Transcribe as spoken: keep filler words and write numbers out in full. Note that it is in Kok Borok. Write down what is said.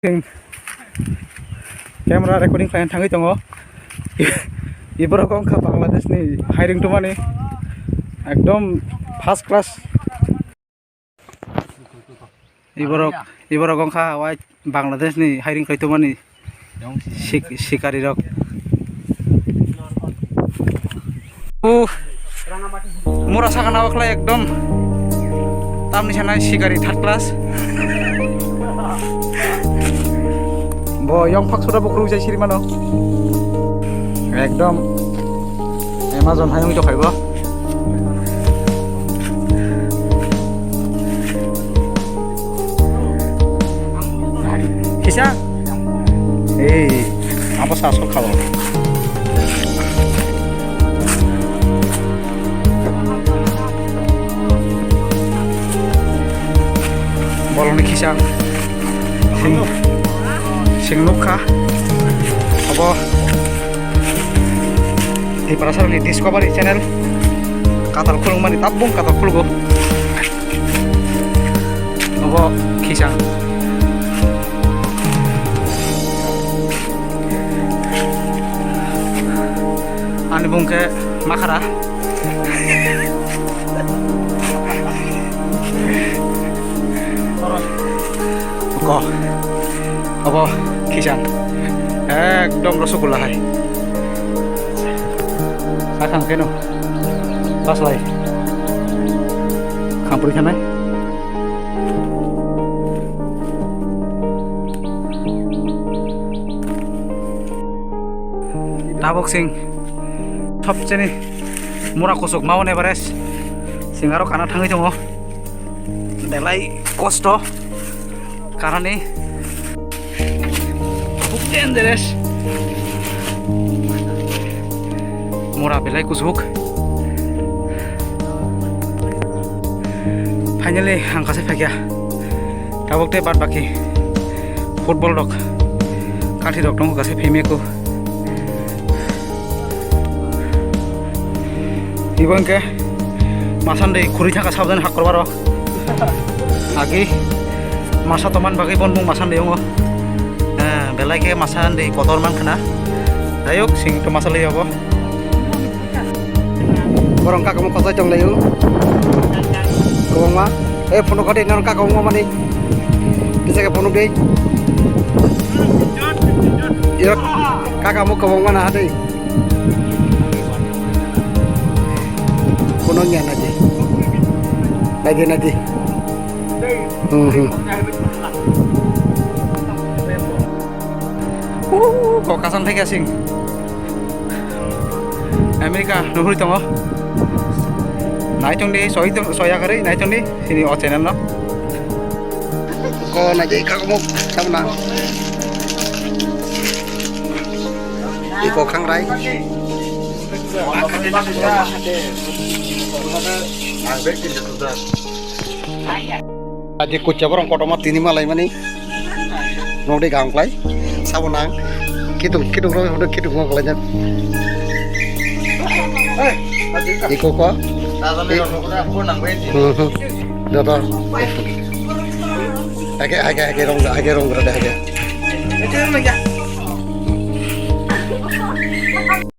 Camera recording khlaina thangwi tongo. Iborok wngkha Bangladesh ni hiring tumani, ekdom first class. Iborok, iborok wngkha wai Bangladesh ni hiring khai tumani sik-, sikari rok. O mura sakana o khlai ekdom tamni sanai sikari third class. Bo yong phak sura bo kwrwi jai siri mano. Ekdom Amazon hai wngwi tongkhai bo. Kisa? Ei, abo sa asol khao. Bolongni kisa. Sing, sing nukha. Abo Tiprasarni Discovery Channel. Katal khulungmani tabung katal khulugo. Obo kisa. Ani bung khe makhara. Ko. Obo kisa. Ekdom rosogula hai. Sakang keno. Paslai. Khampri khanai. Tabuk sing thopcheni mura kusuk Mount Everest sing aro kana thangwi tongo. Belai kosto. Karani khub dangerous. Mura belai kusuk. Finally ang kasai phaikha. Tabuk tei bad baki football rok, kathi rok tongo kasai phaimya ko. Ibo hwnkhe masandwi khurui thangkha sabjani hakkor baro. Agi masa toman bagwi bon bung masandwi wngo. Eh, belai khe masandwi kotor man khna. Dayok sing to masa lei obo. Borok kaka mo kochai tong laio. Kwbangma. Eh, phunuk kha de, norok kaka mo mani. Kisa khe phunuk de. Iro kaka mo kwbangma na ha de. Kono nya na de. Na de, na de. Hmm, hmm. Uh, kok kasam thai kasing. America nuhuri tongo. Naitung di, soi tung, soi agarwi, naitung di, sini o channel no. Ko nai di, kak muk, sabna. Iko khangrai. Aji kucha borong kotorma tini malai mani. Nokni gang klai. Sabo nang. Kitung, kitung rok hono kitung rok klai jan. Iko ko. Hmm, hmm. Joto. Hake, hake, hake rong, hake rong gra de hake.